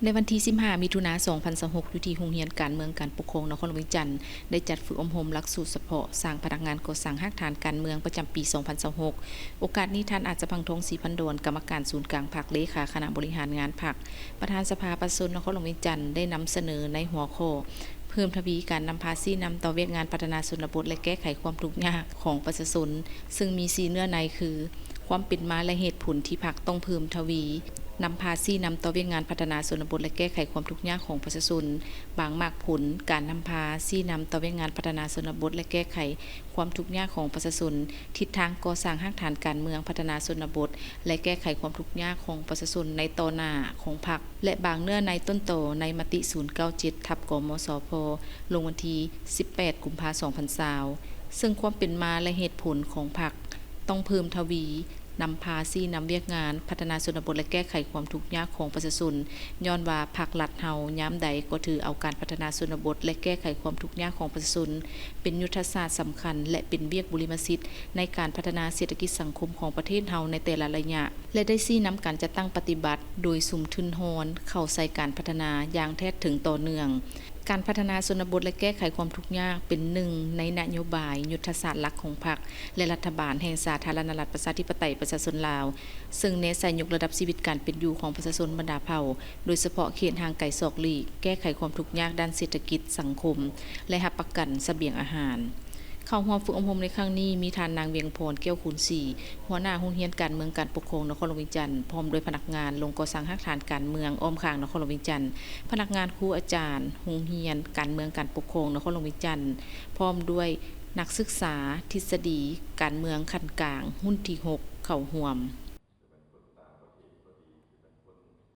ໃນວັນທີສິບຫ້າ ມິຖຸນາ ສອງພັນຊາວຫົກ ຢູ່ທີ່ໂຮງຮຽນການເມືອງການປົກຄອງນະຄອນຫຼວງວຽງຈັນ ໄດ້ຈັດຝຶກອົບຮົມຫຼັກສູດສະເພາະສ້າງພະນັກງານກໍ່ສ້າງຮາກຖານການເມືອງປະຈຳປີສອງພັນຊາວຫົກ. ໂອກາດນີ້ ທ່ານ ອາດສະພັງທອງ ສີພັນດອນ ກຳມະການສູນກາງພັກ, ເລຂາຄະນະບໍລິຫານງານພັກ, ປະທານສະພາປະຊາຊົນນະຄອນຫຼວງວຽງຈັນ ໄດ້ນຳສະເໜີໃນຫົວຂໍ້ ເພີ່ມທະວີການນຳພາຊີ້ນຳຕໍ່ວຽກງານພັດທະນາຊົນນະບົດ ແລະ ແກ້ໄຂຄວາມທຸກຍາກຂອງປະຊາຊົນ, ເຊິ່ງມີສີ່ເນື້ອໃນຄື ຄວາມເປັນມາ ແລະ ເຫດຜົນທີ່ພັກຕ້ອງເພີ່ມທະວີນຳພາຊີ້ນຳຕໍ່ວຽກງານພັດທະນາຊົນນະບົດ ແລະ ແກ້ໄຂຄວາມທຸກຍາກຂອງປະຊາຊົນ, ບາງໝາກຜົນການນຳພາຊີ້ນຳຕໍ່ວຽກງານພັດທະນາຊົນນະບົດ ແລະ ແກ້ໄຂຄວາມທຸກຍາກຂອງປະຊາຊົນ, ທິດທາງກໍ່ສ້າງຮາກຖານການເມືອງ, ພັດທະນາຊົນນະບົດ ແລະ ແກ້ໄຂຄວາມທຸກຍາກຂອງປະຊາຊົນໃນຕໍ່ໜ້າຂອງພັກ ແລະ ບາງເນື້ອໃນຕົ້ນຕໍໃນມະຕິສູນເກົ້າເຈັດ ທັບ ກມສພ ລົງວັນທີສິບແປດ ກຸມພາ ສອງພັນຊາວ ເຊິ່ງຄວາມເປັນມາ ແລະ ເຫດຜົນຂອງພັກຕ້ອງເພີ່ມທະວີນຳພາຊີ້ນຳວຽກງານພັດທະນາຊົນນະບົດ ແລະ ແກ້ໄຂຄວາມທຸກຍາກຂອງປະຊາຊົນ, ຍ້ອນວ່າພັກລັດເຮົາຍາມໃດກໍຖືເອົາການພັດທະນາຊົນນະບົດ ແລະ ແກ້ໄຂຄວາມທຸກຍາກຂອງປະຊາຊົນ ເປັນຍຸດທະສາດສຳຄັນ ແລະ ເປັນວຽກບຸລິມະສິດໃນການພັດທະນາເສດຖະກິດສັງຄົມຂອງປະເທດເຮົາໃນແຕ່ລະໄລຍະ ແລະ ໄດ້ຊີ້ນຳການຈັດຕັ້ງປະຕິບັດໂດຍສຸມທຶນຮອນເຂົ້າໃສ່ການພັດທະນາຢ່າງແທດເຖິງຕໍ່ເນື່ອງ. ການພັດທະນາຊົນນະບົດ ແລະ ແກ້ໄຂຄວາມທຸກຍາກ ເປັນໜຶ່ງໃນນະໂຍບາຍຍຸດທະສາດຫຼັກຂອງພັກ ແລະ ລັດຖະບານແຫ່ງສາທາລະນະລັດ ປະຊາທິປະໄຕ ປະຊາຊົນລາວ, ເຊິ່ງແນໃສ່ຍົກລະດັບຊີວິດການເປັນຢູ່ຂອງປະຊາຊົນບັນດາເຜົ່າ, ໂດຍສະເພາະເຂດຫ່າງໄກສອກຫຼີກ, ແກ້ໄຂຄວາມທຸກຍາກດ້ານເສດຖະກິດ, ສັງຄົມ ແລະ ຮັບປະກັນສະບຽງອາຫານ. ເຂົ້າຮ່ວມຝຶກອົບຮົມໃນຄັ້ງນີ້ ມີທ່ານນາງ ວຽງພອນ ແກ້ວຄູນສີ, ຫົວໜ້າໂຮງຮຽນການເມືອງການປົກຄອງນະຄອນຫຼວງວຽງຈັນ, ພ້ອມດ້ວຍພະນັກງານລົງກໍ່ສ້າງຮາກຖານການເມືອງອ້ອມຂ້າງນະຄອນຫຼວງວຽງຈັນ, ພະນັກງານ, ຄູ, ອາຈານໂຮງຮຽນການເມືອງການປົກຄອງນະຄອນຫຼວງວຽງຈັນ, ພ້ອມດ້ວຍນັກສຶກສາທິດສະດີການເມືອງຂັ້ນກາງ ຮຸ່ນທີຫົກ ເຂົ້າຮ່ວມ.